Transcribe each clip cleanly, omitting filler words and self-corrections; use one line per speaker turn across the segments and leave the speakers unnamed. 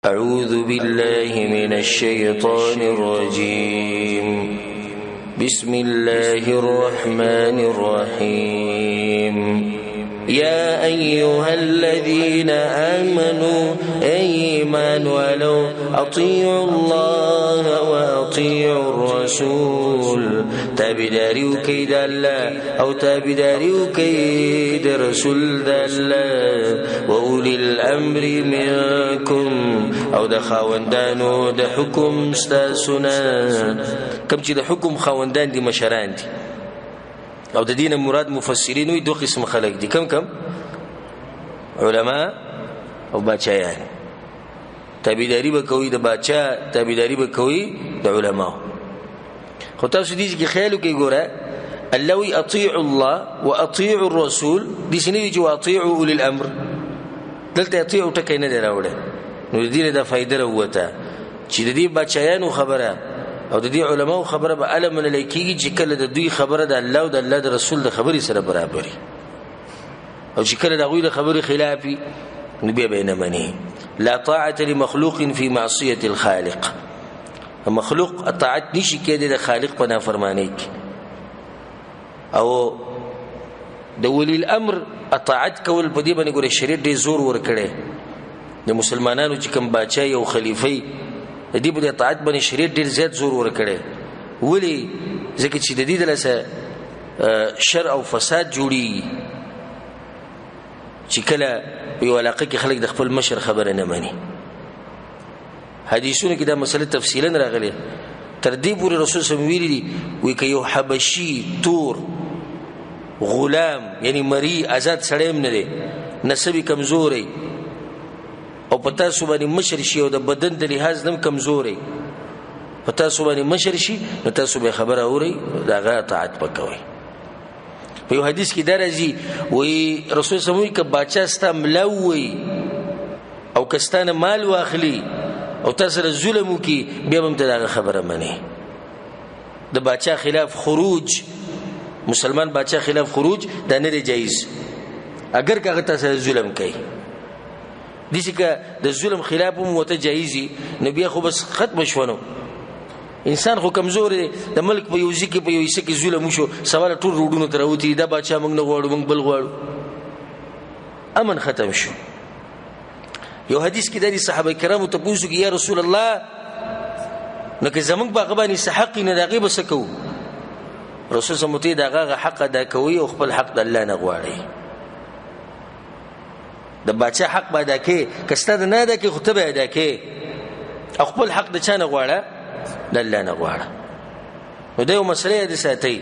أعوذ بالله من الشيطان الرجيم. بسم الله الرحمن الرحيم. يا أيها الذين آمنوا أيمان ولو أطيعوا الله وأطيعوا الرسول. تابداريو كيد الله أو تابداريو كيد رسول الله وأولي الأمر منكم أو د خاوندانو د حکم ستاسونه. کم چې د حکم خاوندان دي مشران دي، او د دین مراد مفسرین وي دوه قسم خلک دي، کم کم علما او باچایان. تابعداري به کوي د باچا، تابعداري به کوي د علماو. خو تاسو دې کې خیال وکړئ، ګوره الله وی اطیعوا الله واطیعوا الرسول، داسې نه دي چې واطیعوا اولي الامر. دلته اطیعوا ټکی نه دی راوړی. نو د دې نه دا فایده راووته چې د دې باچایانو خبره او د دې علماو خبره به اله منلی کېږي چې کله د دوی خبره د الله او د الله د رسول د خبرې سره برابري، او چې کله د هغوی د خبرې خلاف وي نو بیا به یې نه مني. لا طاعة لمخلوق في معصية الخالق. مخلوق اطاعت نشي کېدی د خالق په نافرمانۍ کې. او د ولي الامر اطاعت کول په دې باندې ګوره شریعت ډېر زور ورکړی. د مسلمانانو چې کوم باچا او خلیفه د دې په اطاعت باندې شریعت ډېر زیات زور ورکړی. ولې؟ ځکه چې د دې د لاسه شر او فساد جوړیږي چې کله په یو علاقه کې خلک د خپل مشر خبره نه مني. حدیثونو کې دا مسله تفصیلا راغلې. تر دې پورې رسول صلی الله علیه وسلم ویلي دي، وایي که یو حبشي تور غلام یعنی مری آزاد سړی هم نه دی، نسب یې کمزوری او په تاسو باندې مشر شي او د بدن د لحاظ نه هم کمزوری، په تاسو باندې مشر شي نو تاسو به خبره اورئ، د هغه اطاعت به کوئ. په یو حدیث کې دا راځي، وایي رسول صلی الله علیه وسلم وایي که باچا ستا ملا ووایي او که ستا نه مال واخلي او تا سره ظلم وکړي بیا به هم ته د هغه خبره منې. د باچا خلاف خروج، مسلمان باچا خلاف خروج دا نه دی جایز، اګر که هغه تا سره ظلم کوي. داسې که د ظلم خلاف هم ورته جایز وي نو بیا خو بس ختمه شوه. نو انسان خو کمزوری دی، د ملک په یو ځای کې په یو حصه کې ظلم وشو، سبا له ټول روډونو ته راوتي، دا باچا موږ نه غواړو، موږ بل غواړو، امن ختم شو. یو حدیث کې دا دي صحابه کرامو تپوس وکړي، یا رسول الله نو که زموږ په هغه باندې څه حق وي نو د هغې به څه کوو؟ رسول صلی الله علیه وسلم ورته د هغه حق ادا کوئ او خپل حق د الله نه غواړئ. د باچا حق به ادا کوې، که ستا د نه ادا کوې خو ته به ادا کوې، او خپل حق د چا نه غواړه؟ د الله نه غواړه. نو دا یو مسله یاده ساتئ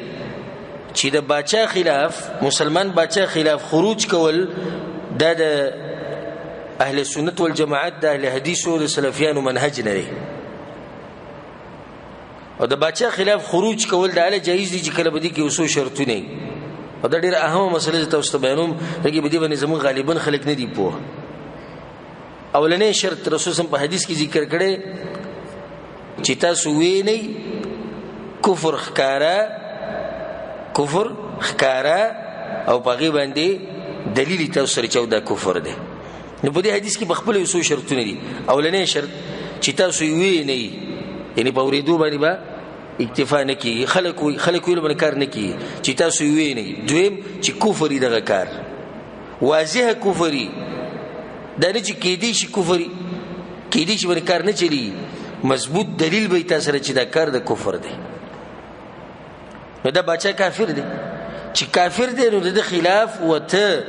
چې د باچا خلاف، مسلمان باچا خلاف خروج کول دا د اهل سنت والجماعت، د اهل حدیثو د سلفیانو منهج نه دی. او د باچا خلاف خروج کول دا هله جایز دي چې کله به دې کې یو څو شرطونه وي. او دا ډېره اهمه مسله زه تاسو ته بیانوم، ځکه په دې باندې زموږ غالبا خلک نه دي پوه. اولنی شرط رسول صلی په حدیث کې ذکر کړی چې تاسو وینئ کفر ښکاره، کفر ښکاره او په هغې باندې دلیل تاسو سره چې دا کفر دی. نو په دې حدیث کې په خپلو یو څو شرطونه دي. اولنی شرط چې تاسو یې وینئ، یعنې په اورېدو باندې به اکتفا نه کېږي، خلک وایي، خلک ویلو باندې کار نه کېږي، چې تاسو یې وینئ. دویم چې کفر یې دغه کار واضح کفر یې، دا نه چې کېدی شي کفر یې، کېدی شي باندې کار نه چلېږي، مضبوط دلیل به یې تا سره چې دا کار د کفر دی. نو دا باچا کافر دی، چې کافر دی نو د ده خلاف وته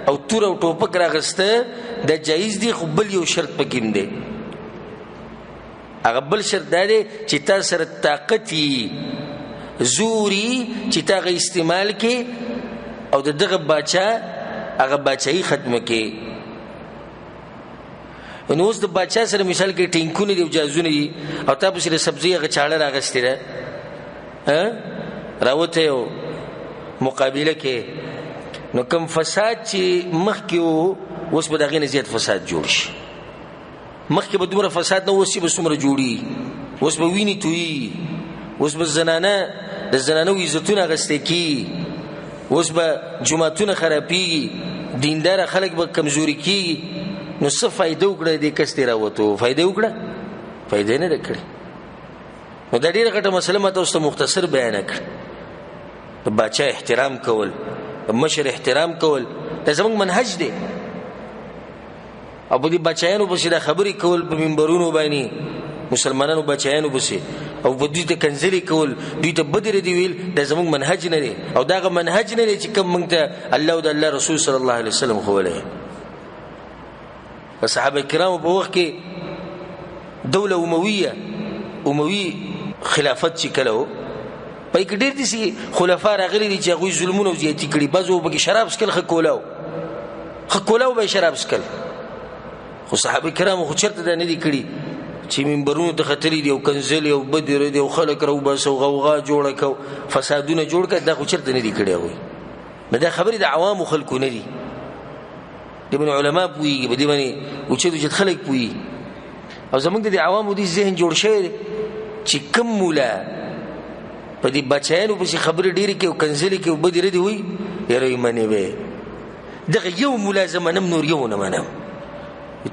او تور او ټوپک راغسته دا جایز دی، خو بل یو شرط پکې هم دی. هغه بل شرط دا دی چې تا سره طاقت یي، زور یي چې تا هغه استعمال کړې او د دغه باچا هغه باچایي ختمه کړې. نو اوس د باچا سره مثال کې ټینکونه دي او جازونه دي، او تا پسې د سبزۍ هغه چاړه راغستې ده، راوتی او مقابله کې، نو کوم فساد چې مخکې و اوس به د هغې نه زیات فساد جوړ شي. مخکې به دومره فساد نه، اوس چې به څومره جوړېږي، اوس به وینې تویېږي، اوس به زنانه د زنانو عزتونه اخیستی کېږي، اوس به جوماتونه خرابېږي، دینداره خلک به کمزوري کېږي. نو څه فایده وکړه دې کس ته راوتو؟ فایده وکړه؟ فایده نه ده کړې. نو دا ډېره غټه مسله ما تاسو ته مختصر بیانه کړه. د باچا احترام کول، د مشر احترام کول، دا زموږ منهج دی. او په دې بچیانو پسې دا خبرې کول په منبرونو باندې، مسلمانانو بچیانو پسې، او په دوی ته کنځلې کول، دوی ته بدې ردې ویل، دا زموږ منهج نه دی. او دا هغه منهج نه دی چې کوم موږ ته الله او د الله رسول صلی الله علیه وسلم ښوولی. د صحابه کرامو په وخت کې دوله امویه، اموي خلافت چې کله و، په کې ډېر داسې خلفا راغلي دي چې هغوی ظلمونه او زیاتي کړي. بعضو پکې شراب څښل، ښه کولاو، ښه کولاو به یې شراب څښل. خو صحابه کرامو خو چېرته دا نه دي کړي چې منبرونو ته ختلي دي او کنځلې او بدې ردې او خلک راوباسه او غوغا جوړه کړه او فسادونه جوړ کړه، دا خو چېرته نه دي کړي هغوی. نو دا خبرې د عوامو خلکو نه دي، دې باندې علما پوهېږي، په دې باندې اوچت اوچت خلک پوهېږي. او زموږ د دې عوامو دې ذهن جوړ شوی دی چې کوم مولا په دې بچیانو پسې خبرې ډېرې کوي او کنځلې کوي او بدې ردې وایي، یاره یې منې به دغه یو مولا زه منم، نور یو نه منم.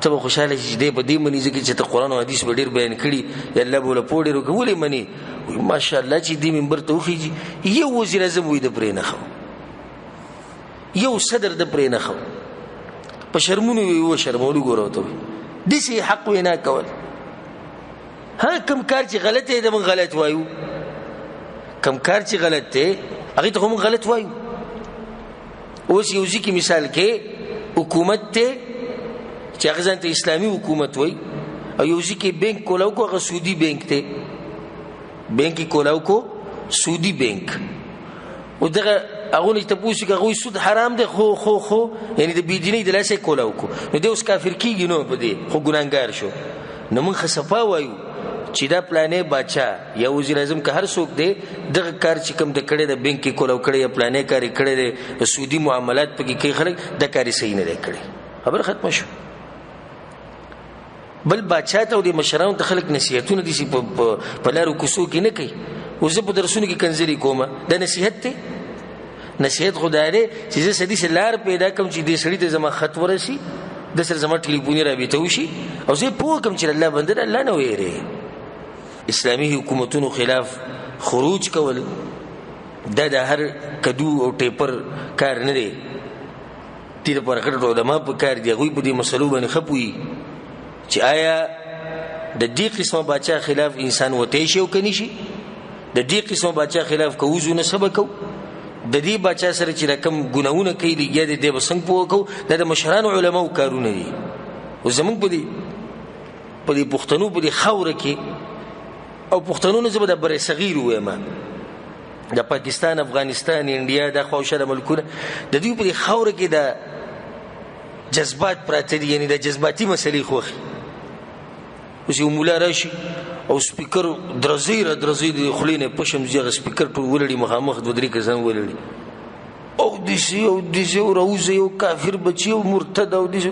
ته به خوشحاله شې چې دی په دې مني، ځکه چې ته قرآن او حدیث به ډېر بیان کړي، یا الله به ورله پوه ډېر وکړي. ولې منې؟ وایي ماشاءالله چې دې منبر ته وخېژي، یو وزیر اعظم وایي ده پرې نه ښه، یو صدر ده پرې نه ښه، په شرمونو یې وشرمولو. ګوره ورته وایي داسې یې حق وینا کول. ها کوم کار چې غلط دی د موږ غلط وایو، کوم کار چې غلط دی هغې ته خو موږ غلط وایو. اوس یو ځای کې مثال کې حکومت دی چې هغه ځان ته اسلامي حکومت وایي، او یو ځای کې بانک کولاو کو، هغه سودي بانک دی، بانک یې کولاو کو سودي بانک. او دغه هغو نه چې تپوس وکړي، هغوی سود حرام دی، خو خو خو یعنې د بېدینۍ د لاسه یې کولاو کو، نو دی اوس کافر کېږي نو په دې خو ګناهګار شو. نو موږ ښه صفا وایو چې دا پلانې باچا یا وزیر اعظم که هر څوک دی، دغه کار چې کوم د کړی د بانک یې کولاو کړی یا پلانې کار یې کړی دی، د سودي معاملات پکې کوي خلک، دا کار یې صحیح نه دی کړی. خبره ختمه شوه. بل باچا ته او د مشرانو ته خلک نصیحتونه داسې په لارو کوڅو کې نه کوي. اوس زه په درسونو کې کنځلې کوم، دا نصیحت دی؟ نصیحت خو دا دی چې زه څه داسې لار پیدا کړم چې دې سړي ته زما خط ورسي، د سره زما ټلیفوني رابطه وشي، او زه یې پوه کړم چې الله بنده ده، الله نه ویرې. اسلامي حکومتونو خلاف خروج کول دا د هر کدو او ټیپر کار نه دی. دې لپاره غټ علما په کار دي، هغوی په دې مسلو باندې ښه پوهېږي چې آیا د دې قسمه باچا خلاف انسان وتی شي او که نه شي، د دې قسمه باچا خلاف که وځو نو څه به کوو، د دې باچا سره چې دا کوم ګناهونه کوي لګیا دی، دی به څنګه پوه کوو. دا د مشرانو علماو کارونه دي. او زموږ په دې پښتنو په دې خاوره کې، او پښتنو نه زه به د بر صغیر ووایم، د پاکستان، افغانستان، انډیا، دا خواوشا د ملکونه، د دوی په دې خاوره کې د جذبات پراته دي، یعنې د جذباتي مسلې خوښي. اوس یو مولا راشي او سپیکر درزی را درزی د خولې نه پشم ځي، هغه سپیکر ټول ولړي، مخامخ دوه درې کسان ولړي، او داسې او داسې او راوځي، او کافر بچي او مرتد او داسې.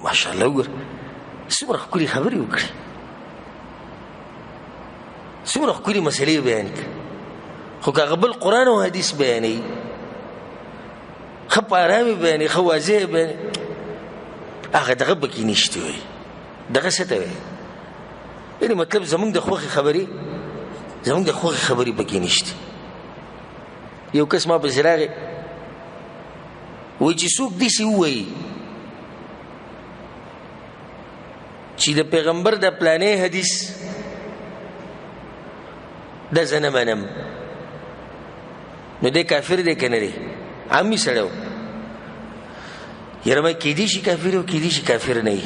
ماشاءالله وګوره څومره ښکلې خبرې وکړي، څومره ښکلې مسلې بیان کړي. خو که هغه بل قرآن او حدیث بیانوي، ښه په ارامې بیانوي، ښه واضح بیانوي، هغه دغه پکې نشته وي. دغه څه ته وایي؟ یعنې مطلب زموږ د خوښې خبرې، زموږ د خوښې خبرې پکې نشته. یو کس ما پسې راغی، وایي چې څوک داسې ووایي چې د پیغمبر د پلانې حدیث دا زه نه منم، نو دی کافر دی که نه دی؟ عامي سړی و. یاره ما کېدای شي کافر او کېدای شي کافر نه وي.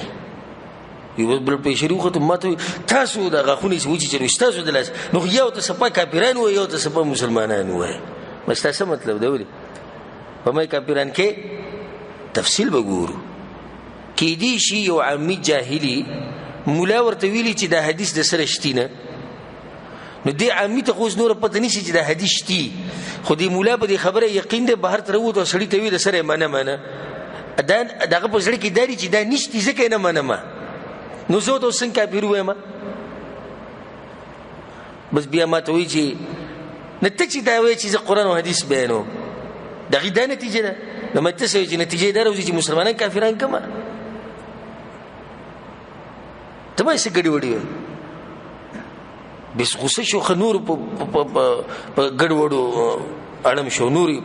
یو بل پیشري وخته ما ته تاسو د غاښونه چې وچیچلو ستاسو د لاس، نو خو یو ته صفا کافران ووایي، یو ته صفا مسلمانان ووایي. ما ستا څه مطلب دی؟ ولې په ما کافران کې تفصیل به ګورو. کېدای شي یو عامي جاهلي مولا ورته ویلي چې دا حدیث د سره شتي نه، نو دې عامي ته خو اوس نوره پته نشي چې دا حدیث شتي، خو دې مولا په دې خبره یقین دی، بهر ته راووت او سړي ته ویل د سره یې منه منه، دا د هغه په زړه کې دا دي چې دا نشتي ځکه یې نه منم، نو زه ورته اوس څنګه کافر ووایم؟ بس بیا ما ته وایي چې نه ته چې دا وایې چې زه قرآن او حدیث بیانوم، د هغې دا نتیجه ده، نو ما ته څه وایي چې نتیجه یې دا راوځي چې مسلمانان کافران کړم. ته به څه ګډې وډې وې؟ بس غوسه شو، ښه نور په ګډوډو اړم شو، نورې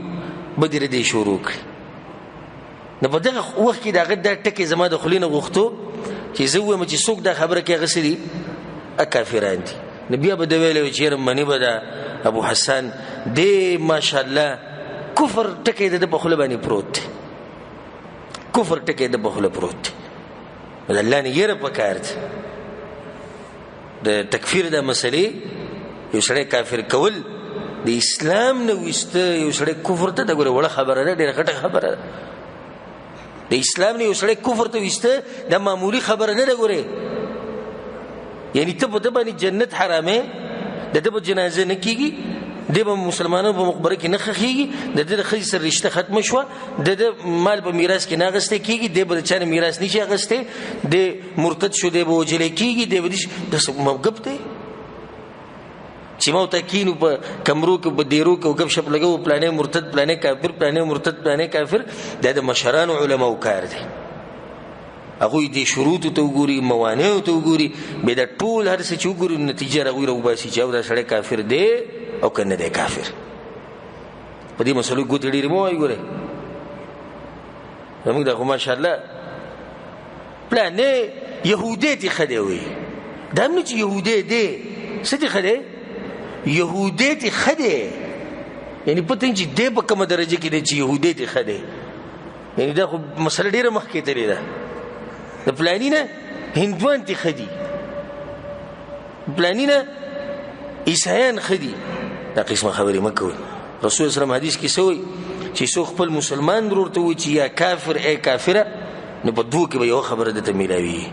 بدې ردې شروع کړې. نو په دغه وخت کې د هغه دا ټکی زما د خولې نه غوښتو چې زه ووایم چې څوک دا خبره کوي هغه څه دي؟ کافران دي. نو بیا به ده ویلی وي چې یاره مني به دا ابو حسن دی، ماشاءالله کفر ټکی د ده په خوله باندې پروت دی، کفر ټکی د ده په خوله پروت دی. نو د الله نه یره پکار دی. د تکفیر دا مسلې یو سړی کافر کول د اسلام نه ویسته یو سړی کفر ته، دا ګوره وړه خبره ده، ډېره غټه خبره ده. د اسلام نه یو سړی کفر ته ویسته دا معمولي خبره نه ده ګورې. یعنی ته په ده باندې جنت حرامې، د ده په جنازه نه کېږي، دی به مسلمانانو په مقبره کې نه ښخېږي، د ده د ښځې سره رشته ختمه شوه، د ده مال په میراث کې نه اخیستی کېږي، دی به د چا نه میراث نه شي اخیستی، دی مرتد شو، دی به وژلی کېږي، دی به دې داسې ګپ دی چې ما ورته کښېنو په کمرو کې په دیرو کې ګپ شپ لګوو، پلانی مرتد، پلانی کافر، پلانی مرتد، پلانی کافر. دا د مشرانو علماو کار دی. هغوی دې شروطو ته وګوري، موانعو ته وګوري، بیا دا ټول هر څه چې وګوري نتیجه هغوی راوباسي چې او دا سړی کافر دی او که نه دی کافر. په دې مسلو ګوتې ډېرې مه وایي. ګورئ زموږ دا خو ماشاءالله پلانی یهودی تې ښه دی وایي، دا هم نه چې یهودی دی، څه تې ښه دی؟ یهودی تې ښه دی. یعنې پته چې دی په کومه درجه کې دی چې یهودی تې ښه دی. یعنې دا خو مسله ډېره مخکې تللې ده. د پلاني نه هندوان تې ښه دي، پلاني نه عیسایان ښه دي. دا قسمه خبرې مه کوئ. رسول اسلام حدیث کې څه وایي؟ چې څوک خپل مسلمان ورور ته وایي چې یا کافر ای کافره، نو په دوو کې به یوه خبره ده ته میلاویږي.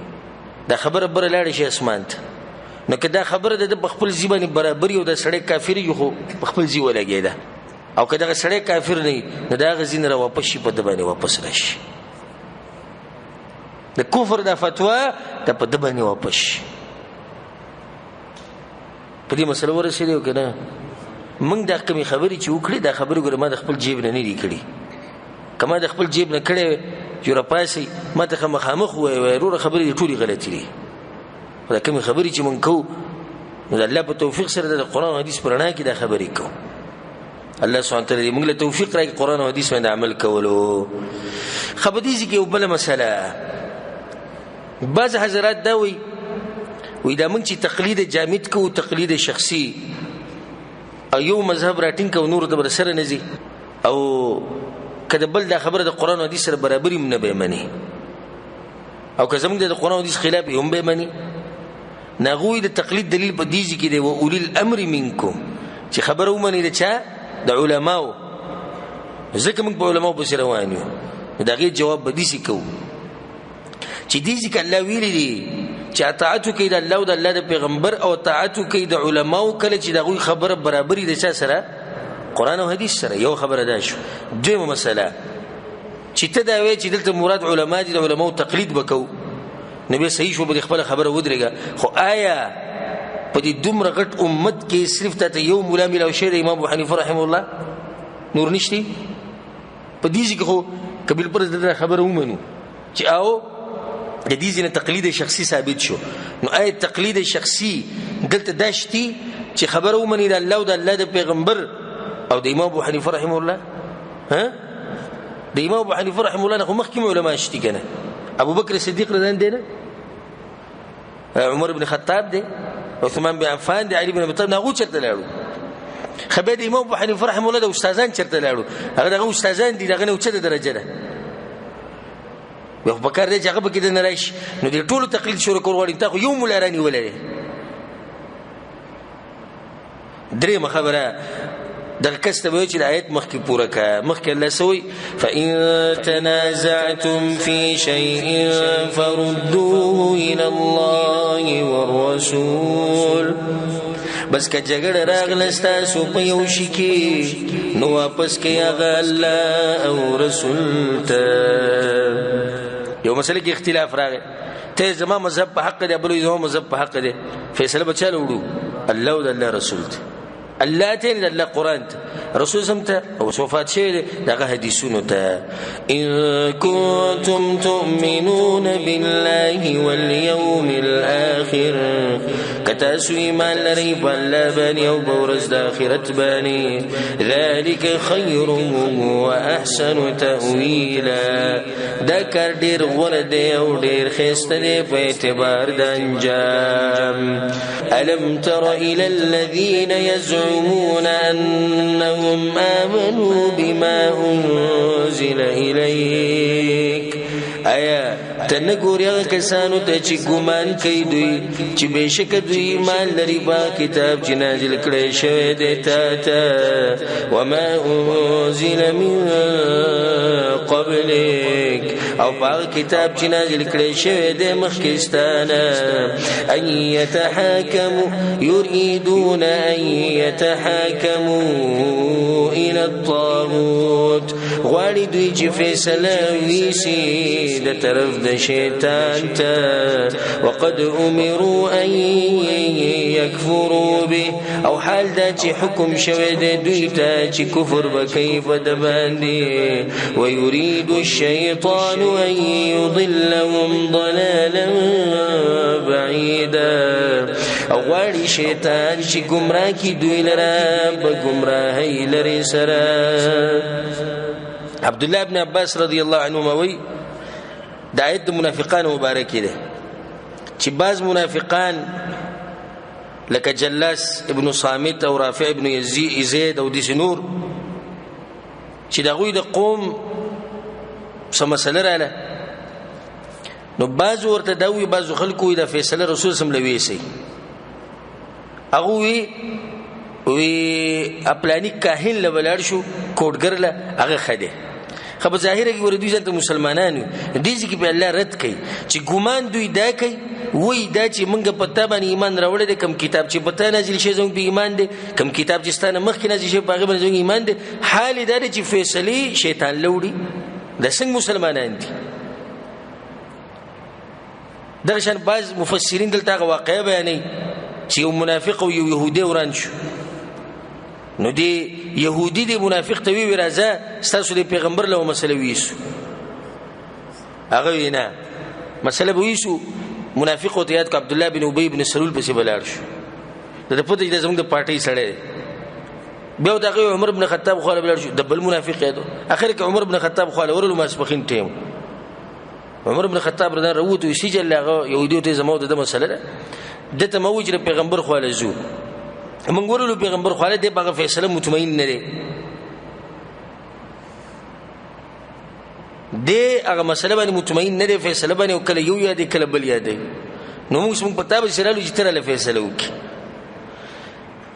دا خبره بره لاړه شي اسمان ته. نو که دا خبره د ده په خپل ځای باندې برابر وي او دا سړی کافر وي، خو په خپل ځای ولګېده، او که دغه سړی کافر نه وي نو د هغه ځای نه راواپس شي، په ده باندې واپس راشي. د کفر دا فتوا دا په ده باندې واپس شي. په دې مسله ورسېدې او که نه؟ موږ دا کومې خبرې چې وکړې، دا خبرې ګوره ما د خپل جیب نه نه دي کړي. که ما د خپل جیب نه کړې وی چې راپاڅئ ما ته ښه مخامخ ووایي، وایي وروره خبرې دې ټولې غلطې دي. خو دا کومې خبرې چې موږ کوو نو د الله په توفیق سره د قرآن او حدیث په رڼا کې دا خبرې کوو. الله سبحانه وتعالی دې موږ له توفیق راکړي قرآن او حدیث باندې عمل کولو. ښه، په دې ځای کې یو بله مسله، بعض حضرات دا وایي، وایي دا موږ چې تقلید جامد کوو، تقلید شخصي، او یو مذهب راټینګ کوو نورو ته به سره نه ځي، او که د بل دا خبره د قرآن او حدیث سره برابري هم نه به یې مني، او که زموږ د قرآن او حدیث خلاف یې هم به یې مني. نو هغوی د تقلید دلیل په دې ځای کې دی، و اولي الامر منکم، چې خبره ومني د چا؟ د علماو. ځکه موږ په علماو پسې روان یو. نو د هغې جواب به داسې کوو چې دې ځای کې الله ویلي دي چې اطاعت وکړئ د الله او د الله د پیغمبر، او اطاعت وکړئ د علماو کله چې د هغوی خبره برابري د چا سره؟ قرآن او حدیث سره. یو خبره دا شو. دویمه مسله چې ته دا وایې چې دلته مراد علما دي، د علماو تقلید به کوو، نو بیا صحیح شو، به دې خپله خبره ودرېږه. خو آیا په دې دومره غټ امت کې صرف تا ته یو ملا میلاو شوی دی، امام ابو حنیفه رحمه الله، نور نشتی؟ په دې ځای کې خو که بالفرض دلته خبره ومنو چې او د دې ځای نه تقلید شخصي ثابت شو، نو آیا تقلید شخصي دلته دا شتي چې خبره ومني د الله او د الله د پیغمبر او د امام ابو حنیفه رحمه الله؟ ها، د امام ابو حنیفه رحمه الله نه خو مخکې علما شتي که نه؟ ابو بکر صدیق رضی الله دی نه، عمر بن خطاب دی، عثمان بن عفان دی، علي بن ابي طالب، هغوی چېرته لاړو؟ ښه بیا د امام ابو حنیفه رحمه الله د استادان چېرته لاړو؟ هغه دغه استادان دي، د هغه نه اوچته درجه ده. بیا خو پکار دی چې هغه پکې دننه راشي. نو دې ټولو تقلید شروع کول غواړي، تا خو یو ملا رانیولی دی. درېیمه خبره، دغه کس ته به وایي چې د آیت مخکې پوره کړه. مخکې الله څه وایي؟ فإن تنازعتم في شيء فردوه إلى الله والرسول. بس که جګړه راغله ستاسو په یو شي کې، نو واپس کړئ هغه الله او رسول ته. یو مسله کې اختلاف راغی، ته زما مذهب په حق دی، بل زما مذهب په حق دی، فیصله به چا له وړو؟ الله او د الله رسول ته. الله ته د الله قرآن ته، رسول سم ته او وفات شوی دی دغه حدیثونو ته. ان کنتم تؤمنون بالله واليوم الآخر، که تاسو ایمان لرئ په الله باندې او په ورځ د آخرت باندې، ذلک خیر واحسن تأویلا، دا کار ډېر غوره دی او ډېر ښایسته دی په اعتبار د انجام. الم تر الى الذين يزعمون انهم آمنوا بما انزل اليك، آیا ته نه ګورې هغه کسانو ته چې ګمان کوي دوی چې بېشکه دوی ایمان لري په کتاب چې نازل کړی شوی دی تا ته، وما انزل من قبلک، او په هغه کتاب چې نازل کړی شوی دی مخکې ستا نه، ان یتحاکموا یریدون ان یتحاکموا الی الطاغوت، غواړي دوی چې فیصله ویسي د طرف د شیطان ته، وقد امروا ان یکفروا به، او حال دا چې حکم شوی دی دوی ته چې کفر به کوي په ده باندې، ویرید الشیطان ان یضلهم ضلالا بعیدا، او غواړي شیطان چې ګمراه کړي دوی لره په ګمراهۍ لرې سره. عبد الله بن عباس رضی الله عنهما وایي د آیت د منافقانو مبارکې ده چې بعض منافقان لکه جلاس ابن صامت او رافع ابن زید او داسې نور چې د هغوی د قوم څه مسله راله، نو بعضو ورته دا وایي، بعضو خلکو وایي دا فیصله رسول سم له ویسئ، هغه وایي وی اپلانی کاهن له ولاړ شو کوټګر له هغه ښه دی. خو په ظاهره کې ګوره دوی ځان ته مسلمانان وي، دې ځای کې په الله رد کوي چې ګمان دوی دا کوي، وایي دا چې موږ په تا باندې ایمان راوړی دی، کوم کتاب چې په تا نازل شوی زموږ په ایمان دی، کوم کتاب چې ستا نه مخکې نازل شوی په هغه باندې زموږ ایمان دی، حال یې دا دی چې فیصلې شیطان له وړي. دا څنګه مسلمانان دي؟ دغه شان بعض مفسرین دلته هغه واقعه بیانوي چې یو منافق او یو یهودی وران شو، نو دی یهودي دی منافق ته وی راځه ستاسو د پیغمبر له مسله ویسو، هغه وی نه مسله به ویسو، منافق ته یاد کو عبد الله بن ابي بن سلول پسې بلاړ شو، د پته چې زموږ د پارټۍ سړی دی. بیا د هغه عمر بن خطاب خواله بلاړ شو، د بل منافق یادو، اخر کې عمر بن خطاب خواله ورلو ماسپښین ټیم عمر بن خطاب رضی الله راووت وی سجل هغه یهودي ته زما د مسله ده، ده ته مې وویل چې پیغمبر خواله ځو، موږ ورلو پیغمبر خواله دی په هغه فیصله مطمئن نه دی، دی هغه مسله باندې مطمئن نه دی، فیصله باندې کله یو یادوي کله بل یادوي، نو موږ په تا پسې رالو چې ته راله فیصله وکړي.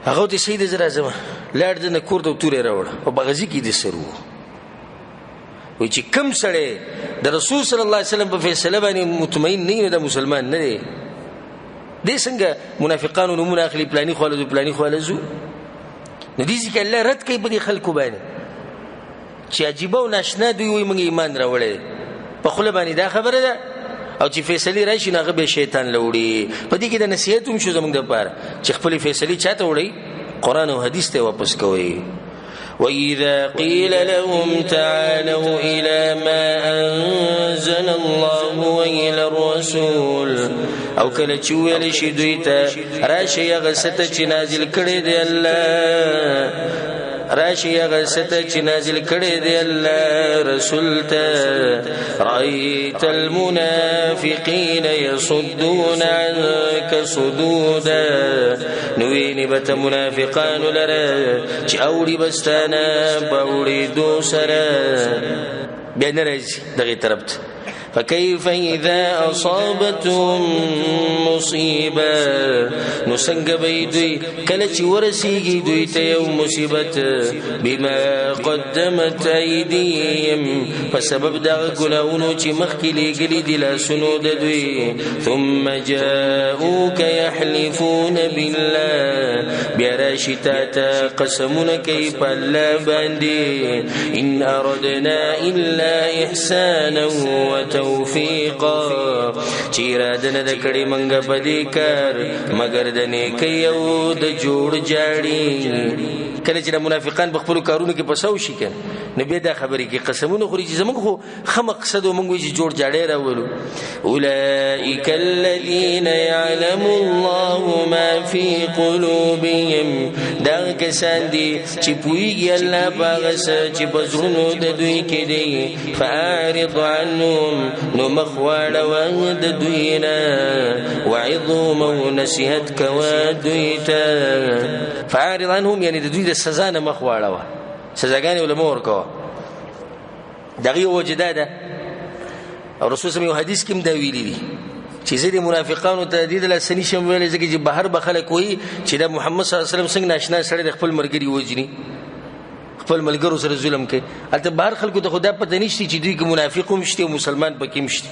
هغه ته صحیح دی زه راځم، لاړ د نه کور ته توره راوړه او په غزي کې دې سر وو. وایي چې کوم سړی د رسول صلی الله علیه وسلم په فیصله باندې مطمئن نه وي دا مسلمان نه دی. دې څنګه منافقانو نومونه اخلي، پلاني خواله ځو پلاني خواله ځو. نو دې ځکه الله رد کوي په دې خلکو باندې چې عجیبه او ناشنا دوی وایي موږ ایمان راوړی دی، په خوله باندې دا خبره ده او چې فیصلې راشي نو هغه بیا شیطان له وړي. په دې کې د نصیحت هم شو زموږ دپاره چې خپلې فیصلې چا ته وړئ، قرآن او حدیث ته واپس کوئ. وإذا قيل لهم تعالوا إلى ما أنزل الله وإلى الرسول، أو کله چې ویل شي دوی ته راشئ هغه څه ته چې نازل کړی دی الله، راشئ هغه څه ته چې نازل کړی دی الله رسول ته، رأيت المنافقين يصدون عنك صدودا، نو ویني به ته منافقانو لره چې اوړي به ستا نه په اوړېدو سره، بیا نه راځي دغې طرف ته. فكيف إذا أصابتهم مصيبة، نو څنګه به یې دوی کله چې ورسیږي دوی ته یو مصیبت، بما قدمت أيديهم، په سبب دغه ګناهونو چې مخکې لېږلي دي لاسونو د دوی، ثم جاءوك يحلفون بالله، بیا راشي تا ته قسمونه کوي په الله باندې، إن أردنا إلا إحسانا وتوفيقا، وتوفیقا، چې اراده نه ده کړې مونږ په دې کار مګر د نیکۍ او د جوړ جاړي. کله چې د منافقان په خپلو کارونو کې پساو شي که نو بیا دا خبرې کوي، قسمونه خوري چې زموږ خو ښه مقصد و، موږ وایي چې جوړ جاړی راولو. اولئک الذین یعلم الله ما فی قلوبهم، دا کسان دي چې پوهېږي الله په هغه څه چې په زړونو د دوی کې دی. فأعرض عنهم، نو مخ واړوه د دوی نه، وعظهم او نصیحت کوه دوی ته. فأعرض عنهم یعنې د دوی د سزا نه مخ واړوه، سزاګانې له مه ورکوه. د هغې وجه دا ده، او رسول صلی یو حدیث کې هم دا ویلي دي چې زه دې منافقانو ته دې د لاسه نشم ویلی، ځکه چې بهر به خلک وایي چې دا محمد صلی الله علیه وسلم څنګه ناشنا سړی د خپل ملګري وژني، خپل ملګرو سره ظلم کوي. هلته بهر خلکو ته خو دا پته نشته چې دوی کې منافق هم شته او مسلمان پکې هم شته.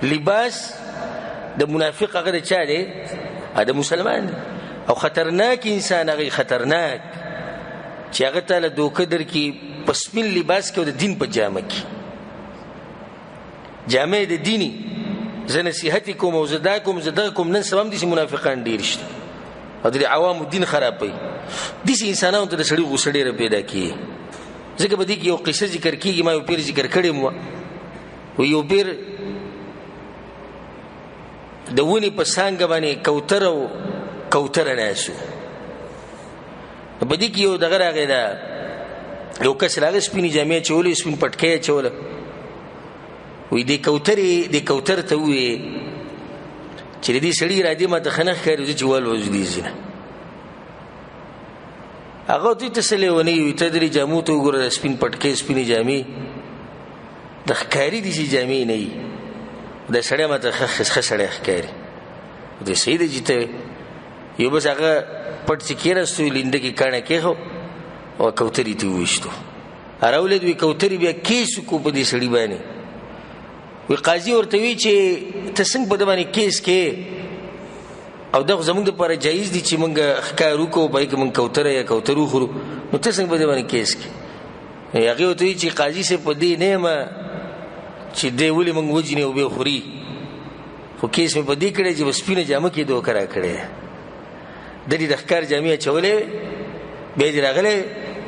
لباس د منافق هغه د چا دی؟ د مسلمان دی. او خطرناک انسان هغه خطرناک چې هغه ته له دوکه درکړي په سپین لباس کې او د دین په جامه کې، جامه د دیني، زه نصیحت یې کوم او زه دا کوم زه دغه کوم. نن سبا هم داسې منافقان ډېر شته او د عوامو دین خرابوي. داسې انسانانو ته د سړي غوسه ډېره پیدا کېږي. ځکه په دې کې یو قصه ذکر کېږي، ما یو پیر ذکر کړې هم وه. وایي یو پیر د ونې په څانګه باندې کوتره او کوتره ناست وو. په دې کې یو دغه راغی ده، یو کس راغی، سپینې جامې اچولې، سپین پټکی یې اچوله. وایي دې کوترې دې کوتر ته وویې چې د دې سړي ارادې ما ته ښه نه ښکاري، زه چې والوځو دې ځای نه. هغه ورته وایي ته څه لېونی یې، ته درې جامو ته وګوره، دا سپین پټکی سپینې جامې د ښکاري داسې جامې نه وي، دا سړی ما ته ښه سړی ښکاري. دی صحیح دی چې ته یو بس هغه پټ چې کېناستو، لینده کې کاڼی کېښو او کوترې ته وویشتو. راولېد، وایي کوترې بیا کیس وکړو په دې سړي باندې. وایي قاضي ورته وایي چې ته څنګه په ده باندې کیس کې، او دا خو زموږ دپاره جایز دي چې موږ ښکار وکړو، په هغې کې موږ کوتره یا کوتر وخورو، نو ته څنګه په دې باندې کیس کې؟ هغې ورته وایي چې قاضي صاحب په دې نه یم چې دی ولې موږ وژني او بیا خوري، خو کیس مې په دې کړی چې په سپینه جامه کې دوکه راکړې ده، ده دې د ښکار جامې اچولې وې، بیا دې راغلی،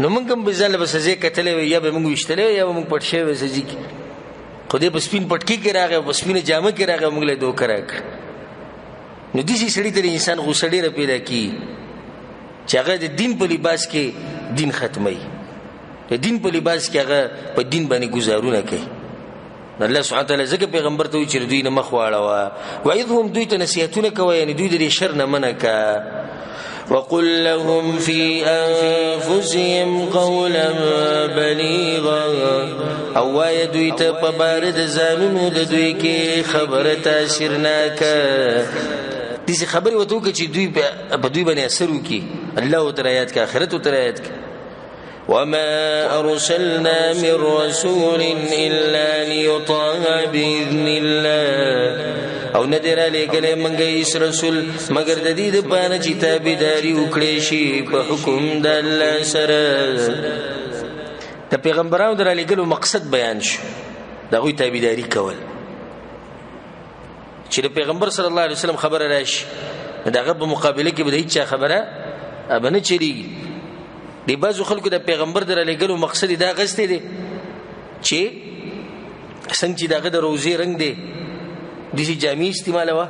نو موږ هم به ځان له به سزې کتلی وی، یا به موږ ویشتلی وی، یا به موږ پټ شوی وی سزې کې، خو دی په سپین پټکي کې راغی او په سپینه جامه کې راغی او موږ له یې دوکه راکړه. نو داسې سړي ته د انسان غوسه ډېره پیدا کېږي چې هغه د دین په لباس کې دین ختموي، د دین په لباس کې هغه په دین باندې ګزارونه کوي. الله سبحانه وتعالی ځکه پیغمبر ته وایي چې دوی نه مخ واړوه، وعظهم، دوی ته نصیحتونه کوه، یعنې دوی د دې شر نه منع که. وقل لهم في أنفسهم قولا بليغا، او وایه دوی ته په باره د ځانونو د دوی کې خبره تاثیرناکه، داسې خبرې ورته وکړه چې دوی په دوی باندې اثر وکړي، الله ورته رایاد کړه، آخرت ورته رایاد کړه. وما أرسلنا من رسول إلا ليطاع بإذن الله، او نه دی رالیږلی موږ هیڅ رسول مګر د دې دپاره چې تابعداري وکړی شي په حکم د الله سره. د پیغمبرانو د رالیږلو مقصد بیان شو، د هغوی تابعداري کول، چې د پیغمبر صلی الله علیه وسلم خبره راشي د هغه په مقابله کې به د هیچا خبره به نه چلېږي. د بعضو خلکو د پیغمبر د رالیږلو مقصد یې دا اخیستی دی چې څنګه چې د هغه د روزې رنګ دی داسې جامې استعمالوه،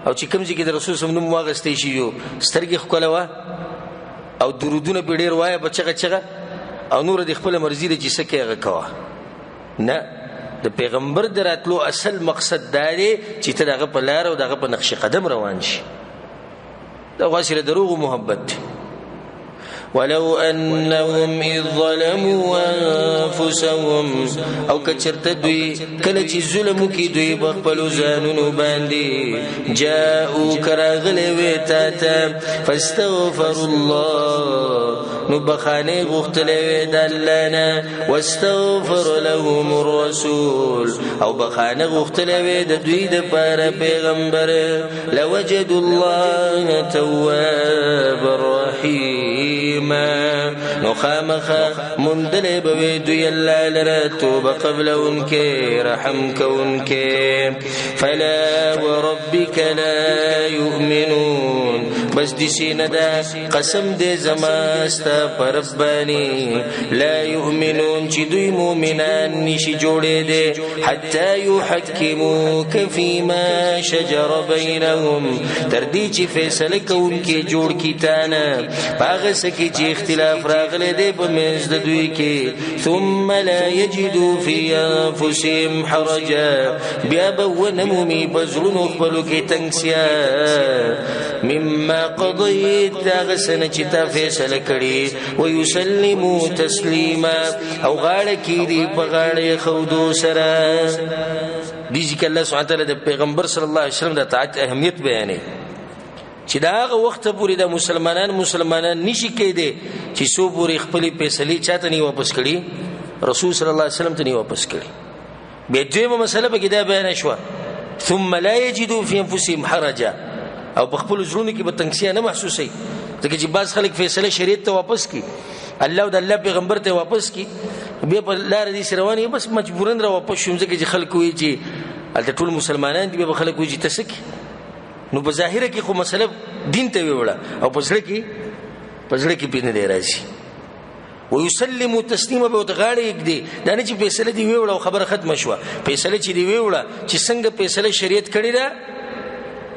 او چې کوم ځای کې د رسول صلی نوم واخیستی شي یو سترګې ښکلوه او درودونه پرې ډېر وایه په چغه چغه، او نوره د خپله مرضي ده چې څه کوې هغه کوه. نه، د پیغمبر د راتلو اصل مقصد دا دی چې ته د هغه په لاره او د هغه په نقش قدم روان شي. دا خو هسې له دروغو محبت دی. ولو أنهم إذ ظلموا أنفسهم، او کچرته دوی کله چې ظلم وکړي دوی په خپلو ځانونو باندې، جاءوک راغلی وې تا ته، فاستغفروا الله، نو بخښنه یې غوښتلې وې د الله نه، واستغفر لهم الرسول، او بخښنه غوښتلې وې د دوی دپاره پیغمبر، لوجدوا الله توابا رحیما. تسلیما، نو خامخا موندلی به وي دوی الله لره توبه قبلوونکی رحم کوونکی. فلا وربک لا یؤمنون، بس دسې نه ده قسم دې زما ستا په رب باندې، لا یؤمنون چې دوی مؤمنان نشي جوړېدی، حتی یحکموک فیما شجر بینهم، تر دې چې فیصله کوونکي جوړ کړي تا نه په هغه څه کې چې اختلاف راغلی دی په منځ د دوی کې. ثم لا یجدو فی انفسهم حرجا، بیا به ونه مومي په زړونو خپلو کې تنګسیا، مما قضیت، هغه څه نه چې تا فیصله کړې، ویسلمو تسلیما، او غاړه کیږدي په غاړه یې ښودو سره. دې ځکه الله سبحانه وتعالی د پیغمبر صلی الله علیه وسلم د اطاعت اهمیت بیانوي چې د هغه وخته پورې د مسلمانان مسلمانان نشي کېدی چې څو پورې خپلې فیصلې چا ته نه واپس کړي، رسول صلی الله علیه وسلم ته نه واپس کړي. بیا دویمه مسله پکې دا بیانه شوه، ثم لا یجدوا فی انفسهم حرجا، او په خپلو زړونو کې به تنګسیا نه محسوسوي، ځکه چې بعض خلک فیصله شریعت ته واپس کړي، الله او د الله پیغمبر ته واپس کړي، بیا په لاره داسې روان یې، بس مجبوراً را واپس شوم، ځکه چې خلک وایي چې هلته ټول مسلمانان دي، بیا به خلک وایي چې ته څه کړې. نو په ظاهره کې خو مسله دین ته ویوړه او په زړه کې پرې نه دی راځي. ویسلمو تسلیما به ورته غاړه ږدي، دا نه چې فیصله دې ویوړه او خبره ختمه شوه، فیصله چې دې ویوړه چې څنګه فیصله شریعت کړې ده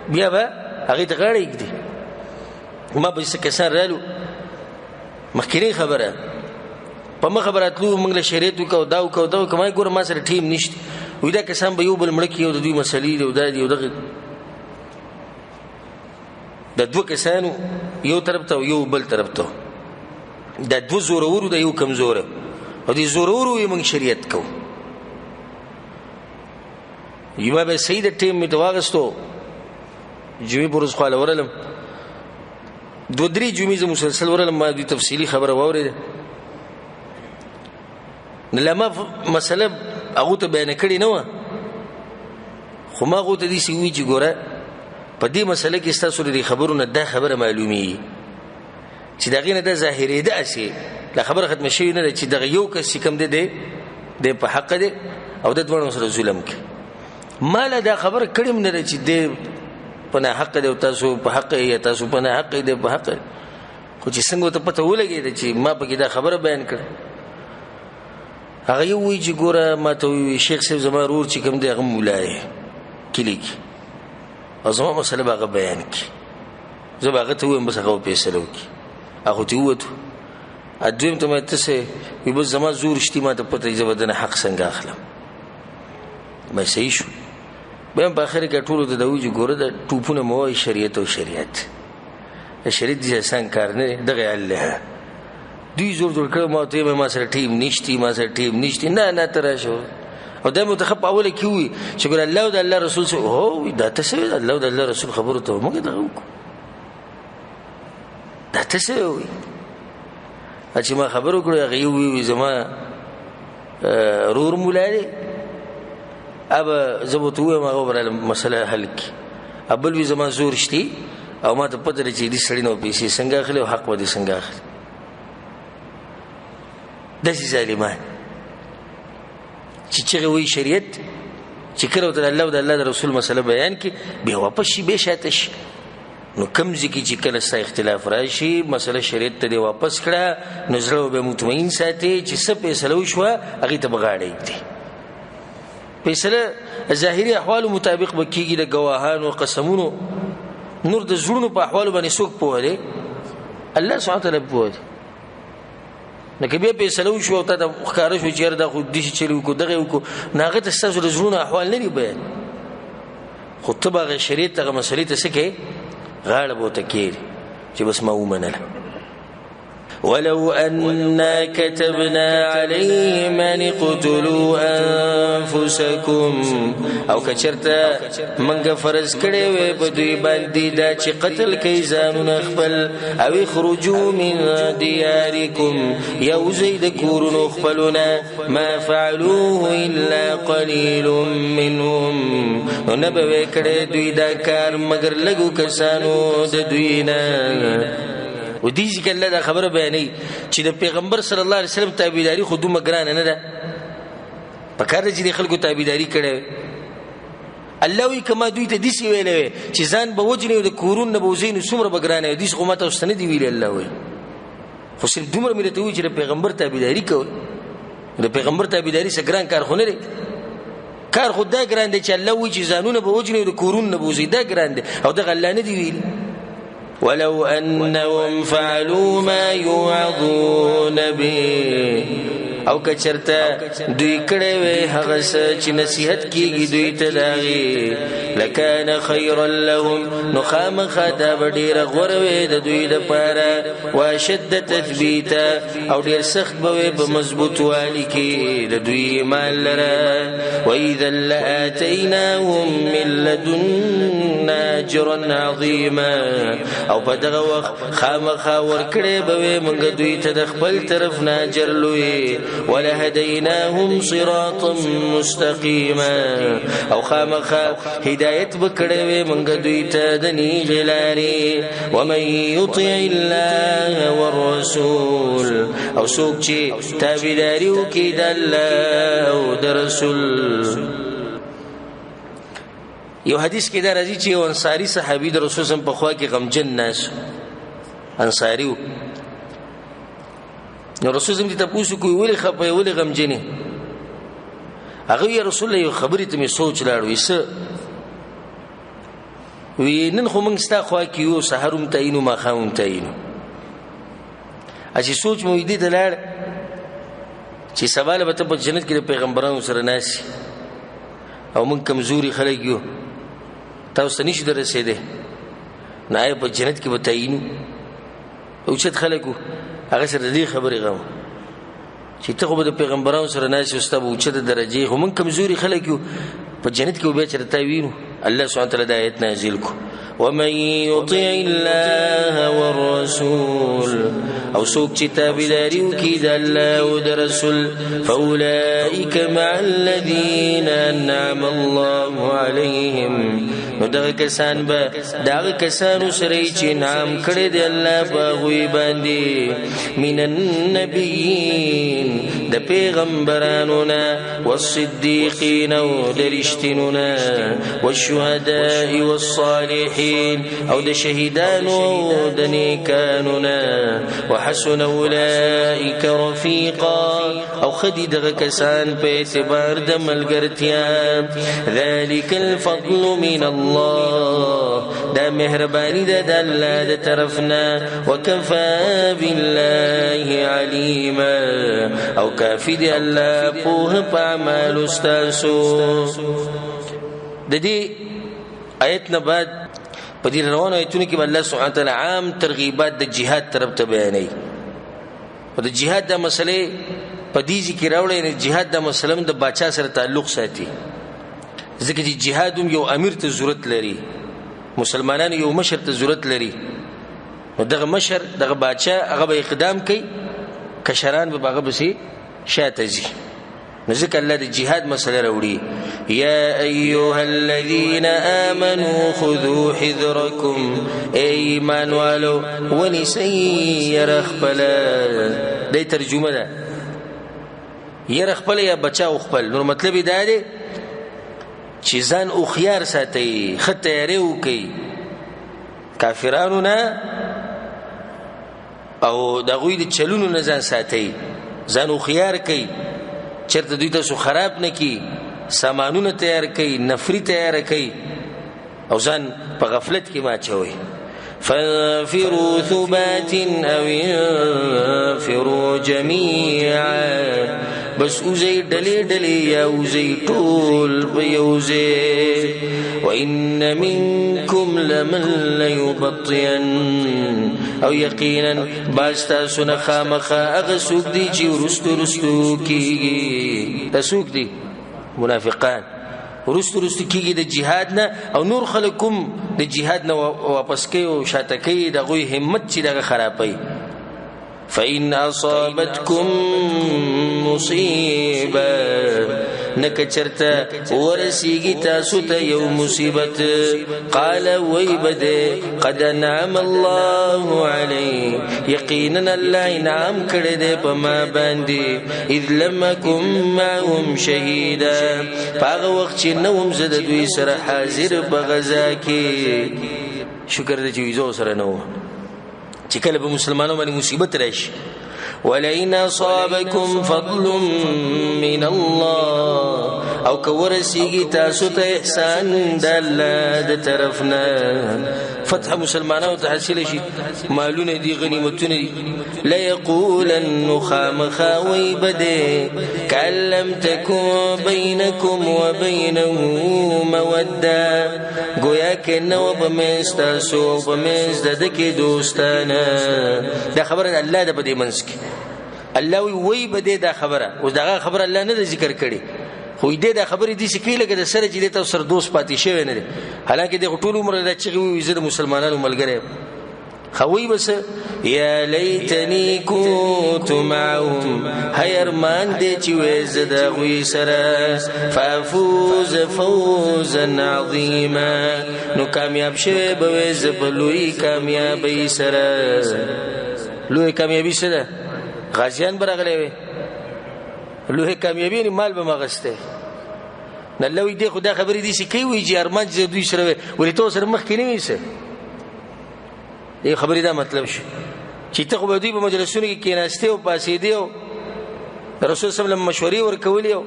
بیا به هغې ته غاړه ږدي. ما به څه کسان رالو مخکینۍ خبره په مخه به راتلو، موږ له شریعت وکړو دا وکړو دا وکړو، ما یې ګوره ما سره ټیم نشته، وایي دا کسان به یو بل مړه کړي او د دوی مسلې دي او دا دي او دغه د دوه کسانو یو طرف ته او یو بل طرف ته، دا دوه زورورو د یو کمزوره، او دې زورورو یې موږ شریعت کوو. یوه به صحیح د ټیم مې ته واغستو، جمعې پر ورځ خواله ورغلم، دوه درې جمعې زه مسلسل ورغلم، ما دوی تفصیلي خبره واورېده. نو لا ما مسله هغو ته بیانه کړې نه وه، خو ما هغو ته داسې وویل چې ګوره په دې مسله کې ستاسو له دې خبرو نه دا خبره معلومېږي چې د هغې نه دا ظاهرېده هسې لا خبره ختمه شوې نه ده چې دغه یو کس چې کوم دی دی په حقه دی او د دواړو سره ظلم کوي. ما لا دا خبره کړې هم نه ده چې دی په ناحقه دی او تاسو په حقه یې، یا تاسو په ناحقه یې، دی په حقه دی. خو چې څنګه ورته پته ولګېده چې ما پکې دا خبره بیان کړه، هغه یې ووایي چې ګوره ما ته ووایي شیخ صاحب زما ورور چې کوم دی هغه ملا دی کلي کې، او زما مسله به هغه بیان کړي، زه به هغه ته ووایم بس هغه به فیصله وکړي. هغه ته ووتو. دویم ته ما ته څه وایي بس زما زور شتي، ما ته پته زه به دنه حق څنګه اخلم. ما صحیح شو. بیا هم په اخر کې ټولو ته دا ووایي چې ګوره دا ټوپونه مه وایئ شریعت او شریعت، شریعت داسې اسان کار نه دی، دغه الله دوی زور جوړ کړی. ما ته ما سره ټیم نشتي، ما سره ټیم نشتي، نه نه ته راشه. او دا مې ورته ښه په اوله کې ووایي چې ګوره الله او د الله رسول څه، هو دا ته څه وایې، الله او د الله رسول خبرو ته موږ دغه وکړو، دا ته څه وایې؟ چې ما خبر وکړو هغه یې ووایي زما رور مولا دی، ابه زه به ورته ووایم هغه به راله مسله حل کړي. بل وي زما زور شتي او ما ته پته ده چې دې سړي نه پیسې څنګه اخلي او حق به دې څنګه اخلي. داسې ظالمان چې چغې وایي شریعت، چې کله ورته د الله او د الله د رسول مسله بیان کړي بیا واپس شي، بیا شاته شي. نو کوم ځای کې چې کله ستا اختلاف راشي مسله شریعت ته دې واپس کړه، نو زړه به مطمئن ساتي چې څه فیصله وشوه هغې ته به غاړه ږدي. فیصله ظاهري احوالو مطابق به کېږي، د ګواهانو قسمونو، نور د زړونو په احوالو باندې څوک پوه دی؟ الله سبحانه وتعالی پوه دی. نو که بیا فیصله وشوه او تا ته ښکاره شو چې یاره دا خو داسې چل وکړو دغه یې وکړو، نو هغه ته ستاسو د زړونو احوال نه دي بیان، خو ته به هغه شریعت هغه مسلې ته څه کوې؟ غاړه به ورته کښېږدې چې بس ما ومنله. ولو أنا كتبنا عليهم أن اقتلوا أنفسكم، او کچرته منګه فرض کړی وي په دوی باندې دا چې قتل کوي ځانونه خپل، او اخرجوا من دیارکم، یا وځئ د کورونو خپلونه، ما فعلوه إلا قلیل منهم، نو نه به وی کړی دوی دا کار مګر لږو کسانو د دوی نه. و دې ځکه الله دا خبره بیانوي چې د پیغمبر صلی الله علیه وسلم تابعداري خو دومره ګرانه نه ده. پکار ده چې د خلکو تابعداري کړې. الله وایي که ما دوی ته داسې ویلی وی چې ځان به وژني او د کورونو نه به وځئ نو څومره به ګرانه وی، داسې خو ما تاسو ته نه دي ویلي. الله وایي خو صرف دومره مې درته وویل چې د پیغمبر تابعداري کوئ. د پیغمبر تابعداري څه ګران کار خو نه دی. کار خو دا ګران دی چې الله وایي چې ځانونه به وژني او د کورونو نه به وځئ، دا ګران دی او دغه الله نه دی ویلي. ولو انهم فعلوا ما يوعظون به، او که چېرته دوی کړی وی هغه څه چې نصیحت کیږي دوی ته د هغې، لکان خیرا لهم، نو خامخا دا به ډېره غوره وی د دوی دپاره، واشد تثبیتا، او ډېر سخت به وی په مضبوطوالي کې د دوی ایمان لره. واذا لآتیناهم من لدنا اجرا عظیما، او په دغه وخت خامخا ورکړی به وی موږ دوی ته د خپل طرف نه اجر لوی. ولهدیناهم صراطا مستقیما، او خامخا هدایت به کړی وی موږ دوی ته د نیغې لارې. ومن یطع الله والرسول، او څوک چې تابعداري وکړي د الله او د رسول. یو حدیث کې دا راځي چې یو انصاري صحابي د رسول صم په خوا کې غمجن ناست، انصاري و. نو رسول صم دې تپوس وکړو ولې خفه یې، ولې غمجن یې؟ هغه وایي یا رسول الله یو خبرې ته مې سوچ لاړ. وایي څه؟ وایي نن خو موږ ستا خوا کې یو، سهار هم تعینو ماښام هم تعینو. هسې سوچ مو دې ته لاړ چې سبا له به ته په جنت کې د پیغمبرانو سره ناست او موږ کمزوري خلک یو، تاسو ته نشو در رسېدی، نو آیا په جنت کې به تعینو؟ اوچت خلک وو، هغه سره د دې خبرې غم چې ته خو به د پیغمبرانو سره ناست یې، ستا به اوچته درجې، خو موږ کمزوري خلک یو، په جنت کې به بیا چېرته تا وینو. الله سبحانه وتعالی دا آیت نازل کړو، ومن يطع الله والرسول، او څوک چې تابعداري وکړي د الله او د رسول، فاولئک مع الذین انعم الله علیهم، نو دغه کسان به د هغه کسانو سره چې انعام کړی دی الله په هغوی باندې، من النبیین، د پیغمبرانو نه، والصدیقین او د رښتینو نه، والشهداء والصالحین، او د شهیدانو او د نیکانو نه، وحسن اولئک رفیقا، او ښه دي دغه کسان په اعتبار د ملګرتیا. ذلک الفضل من الله، دا مهرباني ده د الله د طرف نه، وکفا بالله علیما، او کافي دی الله پوه په اعمالو ستاسو. د دې آیت نه بعد په دې روانو آیتونو کې به الله سبحانه وتعالی عام ترغیبات د جهاد طرف ته بیانوي. او د جهاد دا مسئلې په دې ځای کې راوړی، یعنې جهاد دا مسئله هم د باچا سره تعلق ساتي، ځکه چې جهاد هم یو امیر ته ضرورت لري، مسلمانانو یو مشر ته ضرورت لري. نو دغه مشر، دغه باچا، هغه به اقدام کوي، کشران به هغه پسې شاته ځي. نو ځکه الله د جهاد مسئله راوړي، یا ایها الذین آمنوا خذوا حذرکم، ای ایمان والو ونیسئ یره خپله. دی ترجمه ده، یره خپله یا بچاو خپل. نو مطلب یې دا دی چې ځان هوښیار ساتئ، ښه تیاری وکړئ، کافرانو نه او د هغوی د چلونو نه ځان ساتئ، ځان هوښیار کړئ، چېرته دوی تاسو خراب نه کړي، سامانونه تیار کړئ، نفري تیاره کړئ، او ځان په غفلت کې مه اچوئ. فانفروا ثبات او انفروا جميعا، بس اوځئ ډلې ډلې یا اوځئ ټول په یو ځای. وإن منكم لمن ليبطئن، او یقینا باز تاسو نه خامخا هغه څوک دي چې وروستو وروستو کېږي. دا څوک دي؟ منافقان. وروستو وروستو کېږي د جهاد نه، او نور خلک هم د جهاد نه واپس کوي او شاته کوي، د هغوی همت چې دغه خرابوي. فإن أصابتكم مصيبة، نه که چرته ورسیږي تاسو ته یو مصیبت. قال وی بده قد انعم الله علی، یقینا الله انعام کړی دی په ما باندې. اذ لم اکن معهم شهیدا، په هغه وخت چې نه وم زه د دوی سره حاضر په غزا کې. شکر دی چې ویزو سره نه وم، چې کله به مسلمانانو باندې مصیبت راشي. ولئن أصابكم فضل من الله، او که ورسیږي تاسو ته احسان د الله د طرفنا، فتح مسلمانانو ته حاصل شي، مالونه دي غنیمتونه دي. ليقولن خامخا وی بده کأن لم تکن بینکم وبینه موده، گویا کې نو په منځ تاسو او په منځ د ده کې دوستانه. دا خبره د الله ده په دې منځ کې. الله وی وی به دا خبره، اوس دغه خبره الله نه ذکر کړي، خو دې دا خبرې داسې کوي لکه د سره چې دې تاسو سره دوست پاتې شوی نه دی، حالانکه دې ټول عمر دا چغې ووایي زه د مسلمانانو ملګری یم. خو وایي به څه؟ یا لیتني كنت معهم، هی ارمان دی چې وی زه د هغوی سره، فافوز فوزا عظیما، نو کامیاب شوی به وی زه په لوی کامیابۍ سره. لوی کامیابي څه ده؟ غازیان به راغلی وي، لوی کامیابي یعنې مال به مې اخیستی. نو الله وایي دی خو دا خبرې داسې کوي، وایي چې ارمان چې دوی سره وی، ولې ته ورسره مخکې نه وې څه؟ دې خبرې دا مطلب شو چې ته خو به دوی په مجلسونو کې کېناستې او پاڅېدې او رسول صلی الله علیه وسلم مشورې ورکولې او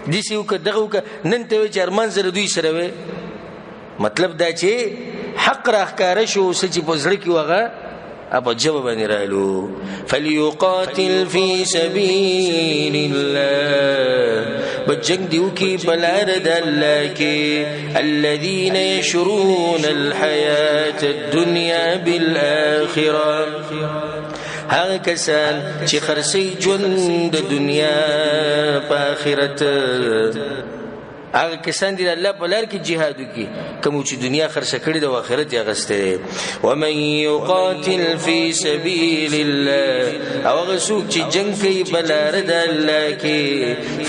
داسې وکړه دغه وکړه، نن ته وایي چې ارمان زه له دوی سره وی. مطلب دا چې حق راښکاره شو، څه چې په زړه کې وه هغه په ژبه باندې رالو. فلیقاتل فی سبیل الله، به جنګ دی وکړي په لاره د الله کې. الذین یشرون الحیاة الدنیا بالآخرة، هغه کسان چې خرڅوي ژوند د دنیا په آخرت. هغه کسان دي د الله په لار کې جهاد وکړي، کوم چې دنیا خرڅه کړې ده او آخرت یې اخیستی دی. ومن یقاتل فی سبیل الله، او هغه څوک چې جنګ کوي په لار د الله کې،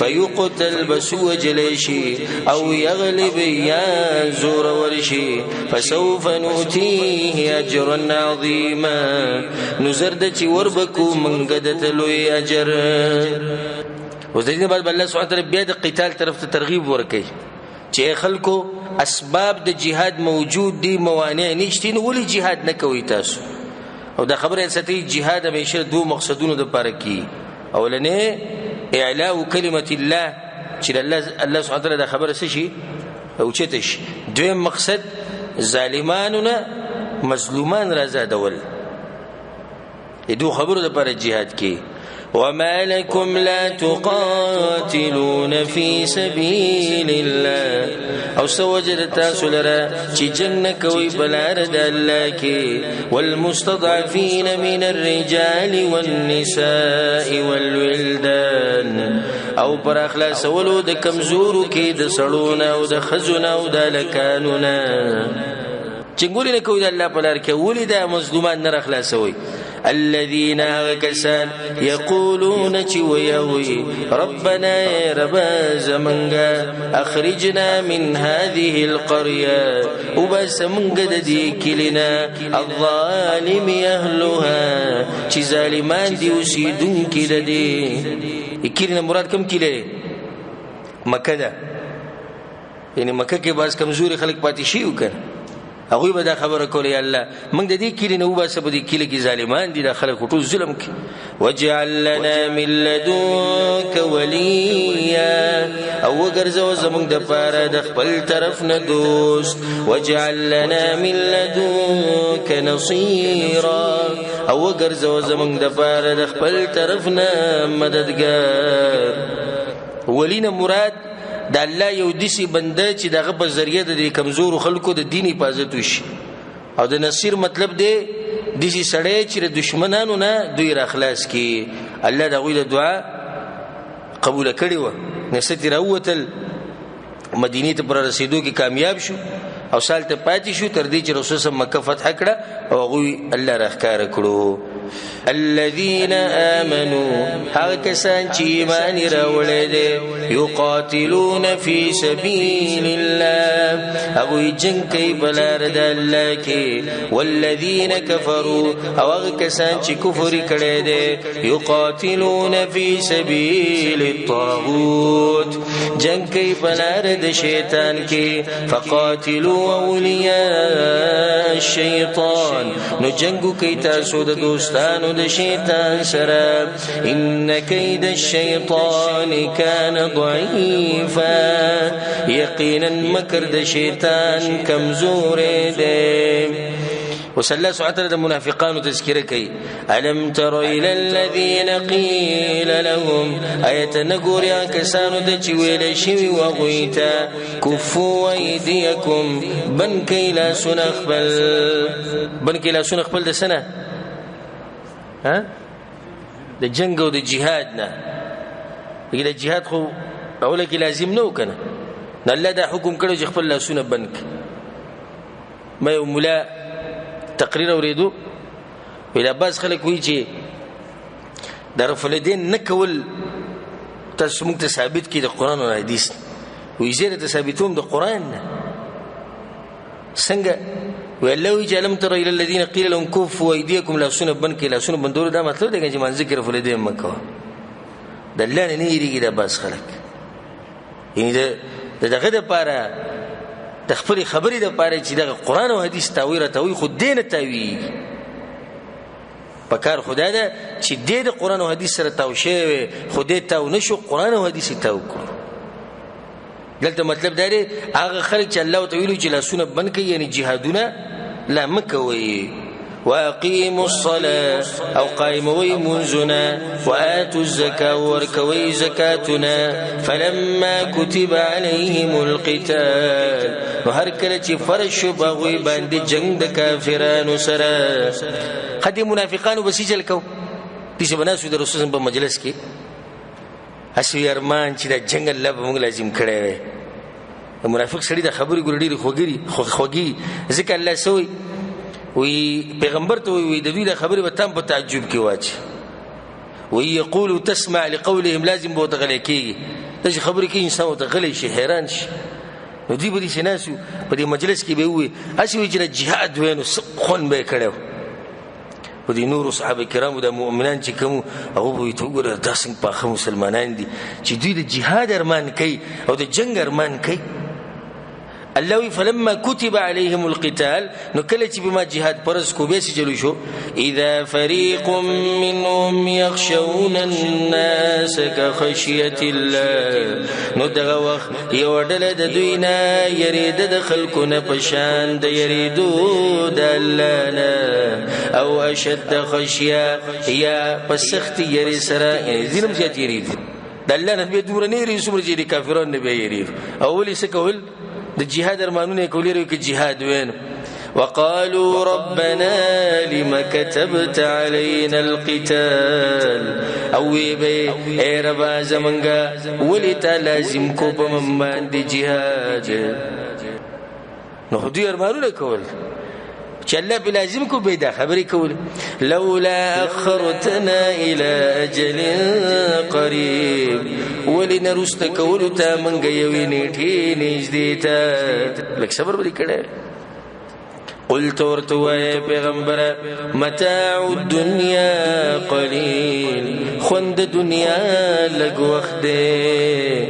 فیقتل بس ووژلی شي، او یغلب یا زورور شي، فسوف نؤتیه اجرا عظیما، نو زر ده چې وربه کړو موږ ده ته لوی اجر. اوس د دې بعد الله سبحانه وتعالی بیا د قتال طرف ته ترغیب ورکوي چې خلکو اسباب د جهاد موجود دي، موانع نشته، نو ولې جهاد نه کوئ تاسو؟ او دا خبره ساتي جهاد همیشه دوو مقصدونو دپاره کیږي. اولنی اعلاء کلمة الله، چې الله سبحانه وتعالی دا خبره څه شي اوچته شي. دویم مقصد ظالمانو نه مظلومان را آزادول، د دوو خبرو دپاره جهاد کیږي. وما لكم لا تقاتلون في سبيل الله، او سوجد تاسو لره چې جنګ نه کوئ په لاره د الله کې. والمستضعفين من الرجال والنساء والولدان، او پر اخلاصولو د کمزورو کې د سړو نه او د ښځو نه او د هلکانو نه. جنګ ولې نه کوئ د الله په لار کې؟ ولې دا مظلومان نه راخلاصوئ؟ الذين کسان يقولون چې ویوي ربنا رب زمونږ اخرجنا من هذه القريه، وبس مونږ د دې کلي نه، الظالم اهلها، چې ظالمان دي اوسېدونکي د دې کلي نه. مراد کوم کلی دی؟ مکه ده، یعنې مکه کې بعض کمزوري خلک پاتې شوي وو که نه، هغوی به دا خبره کوله یا الله موږ د دې کلي نه وباسه، په دې کلي کې ظالمان دي، دا خلک ټول ظلم کوي. واجعل لنا من لدنک ولیا، او وګرځوه زموږ دپاره د خپل طرف نه دوست. واجعل لنا من لدنک نصیرا، او وګرځوه زموږ دپاره د خپل طرف نه مددګار. ولی نه مراد د الله یو داسې بنده چې د هغه په ذریعه د دې کمزورو خلکو د دین حفاظت وشي، او د نصیر مطلب دی داسې سړی چې د دښمنانو نه دوی راخلاص کړي. الله د هغوی د دعا قبوله کړې وه، نصرت یې راووتل، مدینې ته پر رسېدو کې کامیاب شو او سال ته پاتې شو، تر دې چې رسول صلی مکه فتح کړه او هغوی الله راښکاره کړو. الذين آمنوا، هغه کسان چې ایمان راوړی دی، یقاتلون فی سبیل الله، هغوی جنګ کوي په لار د الله کې. والذین کفروا، او هغه کسان چې کفر یې کړی دی، یقاتلون فی سبیل الطاغوت، جنګ کوي په لار د شیطان کې. فقاتلوا اولیاء الشیطان، نو جنګ کوي تاسو د دوستانو د شیطان سره. ان کید الشیطان کان ضعیفا، یقینا مکر د شیطان کمزور دی. وصلى الله سبحانه وتعالى د منافقانو تذکره کوي. الم تر الى الذين قيل لهم، ایت نګوریا کسانو ته چې ویل شوي وهغوی ته، کفوا ایدیکم، بند کړئ لاسونه خپل، بند کړئ لاسونه خپل د څه نه؟ ها، د جنګ او د جهاد نه. د جهاد خو اوله کې لازم نه و که نه، نو الله دا حکم کړی چې خپل لاسونه بند کړي. ما یو ملا تقریر اورېدو، ویل بعض خلک وایي چې د رفع الیدین نه کول تاسو موږ ته ثابت کړي د قرآن او حدیث. وایي زه درته ثابتوم د قرآن نه. څنګه؟ ویل الله وایي چې الم تر الی الذین قیل لهم کفوا ایدیکم، لاسونه بند کړئ. لاسونه بندولو دا مطلب دی چې مانځه کې رفع الیدین مه کوه. د الله نه نه یېرېږي دا بعض خلک، یعنې د دغه دپاره، د خپلې خبرې دپاره چې دغه قرآن او حدیث تاوی راته وایي، خو دې نه تاویږي. په کار خو دا ده چې دې د قرآن او حدیث سره تاو شوی وی، خو دې تاو نه شو، قرآن او حدیث یې تاو کړو. دلته مطلب دا دی هغه خلک چې الله ورته ویلو چې لاسونه بند کړئ، یعنې جهادونه لا مه کوئ. واقیموا الصلاة، او قایموئ منځونه، وآتوا الزکاة، ورکوئ زکاتونه. فلما کتب علیهم القتال، نو هر کله چې فرض شو په هغوی باندې جنګ د کافرانو سره. ښه دې منافقانو به څه چل کو؟ داسې به ناست وي د رسول په مجلس کې، هسې وي ارمان چې دا جنګ الله به موږ لازم کړی وی. د منافق سړي د خبرې ګورې ډېرې خوږې، ځکه الله څه وایي؟ وی پیغمبر ته وی د دوی د خبرې به تام په تعجب کې واچي. وی یقول تسمع لقولهم، لازم به ورته غلی کېږي. داسې خبرې کوي انسان ورته غلی شي، حیران شي. نو دوی به داسې ناست وو په دې مجلس کې به یې ووایي، هسې وایي چې دا جهاد وی نو څه خوند به یې کړی و. په دې نورو صحابه کرامو دا مؤمنان چې کوم هغه به وایي ته وګوره دا څنګه پاخه مسلمانان دي چې دوی د جهاد ارمان کوي او د جنګ ارمان کوي. الله وی فلما كتب عليهم القتال، نو کله چې بما جهاد پرز کو به چلو شو، اذا فريق منهم يخشون الناس كخشيه الله، نو دغه وخت یو ډله د دوی نه یریده د خلکو نه په شان د یریدو د الله نه، او اشد خشیه، یا په سختې یرې سره، یعنې ځینې هم زیات یریدي د الله نه، بیا دومره نه یریږي څومره چې د کافرانو نه بیا یریږي. او ولې څه کول؟ د جهاد ارمانونه یې کول، یې که جهاد وین. وقالوا ربنا لم كتبت علينا القتال، او وی به ای ربا زمونږه ولې تا لازم کو په موږ باندې جهاد. نو خو دوی ارمانونه کول چې الله په لازم کو به دا خبرې کولې. لولا اخرتنا الى اجل قریب، ولې نه وروسته کولو ته موږ یوې نېټې نږدې ته. لږ صبر به دې کړی. قلت ورته ووایه پیغمبره، متاع الدنیا قلیل، خوند دنیا لږ وخت دی،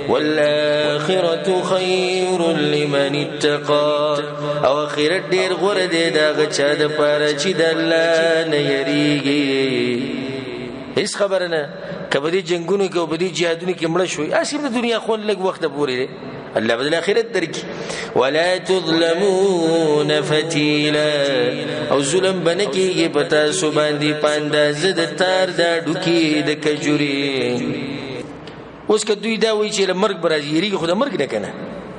والآخرة خیر لمن اتقا، او آخرت ډېر غوره دی د هغه چا دپاره چې د الله نه یریږي. هېڅ خبره نه، که په دې جنګونو کې او په دې جهادونو کې مړه شوئ، هسې د دنیا خوند لږ وخته پورې دی، الله به د آخرت درکړي. ولا تظلمون فتیلا، او ظلم به نه کېږي په تاسو باندې په اندازه د تار د هډوکي د کجورې. اوس که دوی دا وایي چې له مرګ به راځي، یېرېږي خو د مرګ نه که نه.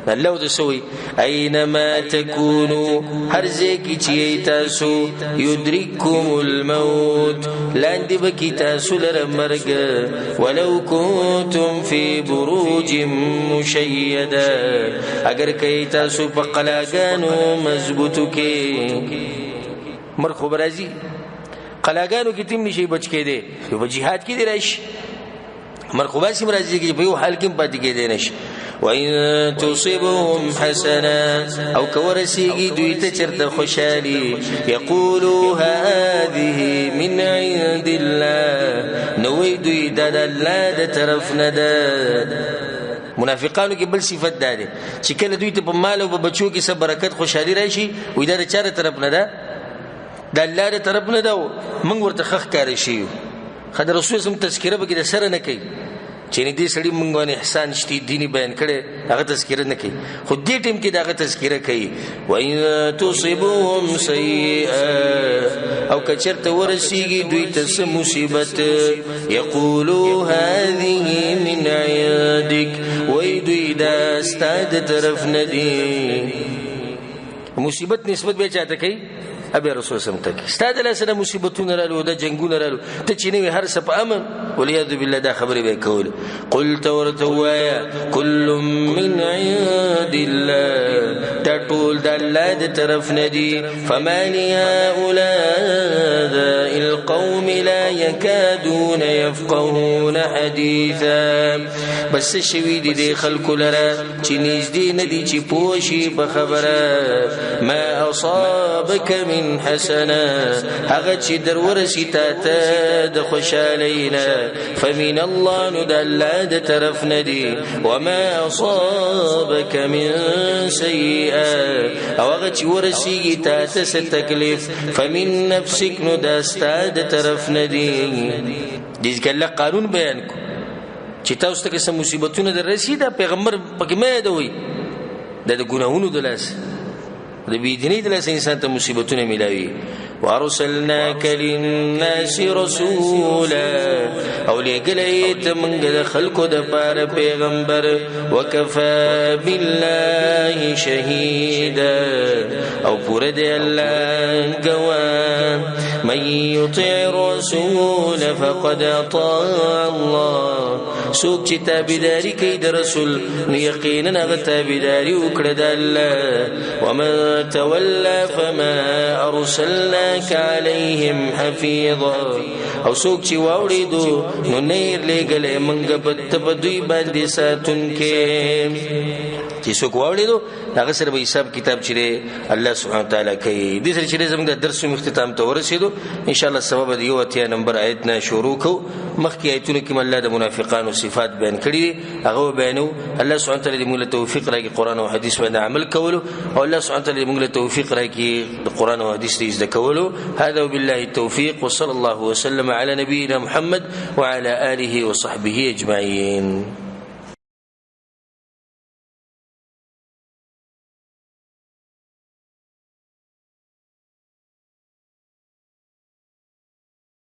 الله ورته څه وایي؟ اینما تکونو، هر ځای کې چې یئ تاسو، یدرککم الموت، لاندې به کړي تاسو لره مرګ، ولو کنتم فی بروج مشیده، اګر که یئ تاسو په قلاګانو مضبوطو کې. مرګ خو به راځي. قلاګانو کې تیم نشي بچ کېدی، یو په جهاد کې دی راشي. مرګ خو باسي راځي چې په یو حال کې پاتې کېدی نشي. وإن تصبهم حسنة او کورسیږي دوی ته چېرته خوشحالي، یقولوا هذه من عند الله، نو وایي دوی دا د الله د طرف نه ده. منافقانو کې بل صفت دا دی چې کله دوی ته په مال او په بچو کې څه برکت خوشحالي راشي، وایي دا د چا د طرف نه ده؟ د الله د طرف نه ده، موږ ورته ښه ښکاره شي یو. ښه د رسول سم تذکره پکې د سره نه کوي چې نه دې سړي موږ باندې احسان شتي دیني بیان کړی، هغه تذکره نه کوي، خو دې ټیم کې د هغه تذکره کوي. وإن تصبهم سیئة او که چېرته ورسیږي دوی ته څه مصیبت، یقولوا هذه من عندک، وایي دوی دا ستا د طرف نه دي. مصیبت نسبت بیا چاته کوي؟ ابي رسول سم ته کوي. ستا د لاسه دا مصیبتونه رالو، دا جنګونه رالو، ته چې نه وې هر څه په امن، والعیاذ بالله دا خبرې به یې کولې. قل ته ورته ووایه کل من عند الله، دا ټول د الله د طرف نه دي. فما لهؤلاء القوم لا يكادون يفقهون حديثا، بس څه شوي دي دې خلکو لره چې نږدې نه دي چې پوه شي په خبره. ما أصابك من حسنة، هغه چې در ورسي تا ته د خوشحالۍ نه، فمن الله، نو د الله د طرف نه دي. وما أصابك من سيئة، او هغه چې ورسیږي تا ته څه تکلیف، فمن نفسك، نو دا ستا د طرف نه دي. دې ځکه الله قانون بیان کو چې تاسو ته که څه مصیبتونه در رسي، دا پیغمبر پکې مه یادوئ، دا د ګناهونو د لاسه، د بېدینۍ د لاسه انسان ته مصیبتونه میلاوي. وارسلناک للناس رسولا، او لېږلی ته موږ د خلکو دپاره پیغمبر. وکفا بالله شهیدا، او پوره دی الله ګواه. من یطع الرسول فقد اطاع الله، څوک چې تابعداري کوي د رسول نو یقینا هغه تابعداري وکړه د الله. ومن تولى فما ارسلناک علیهم حفیظا، او څوک چې واوړېدو نو نه یې لېږلی موږ ته په دوی باندې ساتونکی. چې څوک واوړېدو هغه سره به حساب کتاب چې دی الله سبحانه وتعالی کوي. دې سره چې دی زموږ د درس هم اختتام ته ورسېدو. انشاءالله سبا به د 81 نمبر آیت نه شروع کوو. مخکې آیتونو کې الله د منافقانو صفات بیان کړي دي، هغه به بیانوو. الله سبحانه وتعالی دې موږ له توفیق راکړي قرآن او حدیث باندې عمل کولو، او الله سبحانه وتعالی دې موږ له توفیق راکړي د قرآن او حدیث د زده کولو. هذا وبالله التوفیق، وصلى الله وسلم على نبينا محمد وعلى آله وصحبه أجمعين.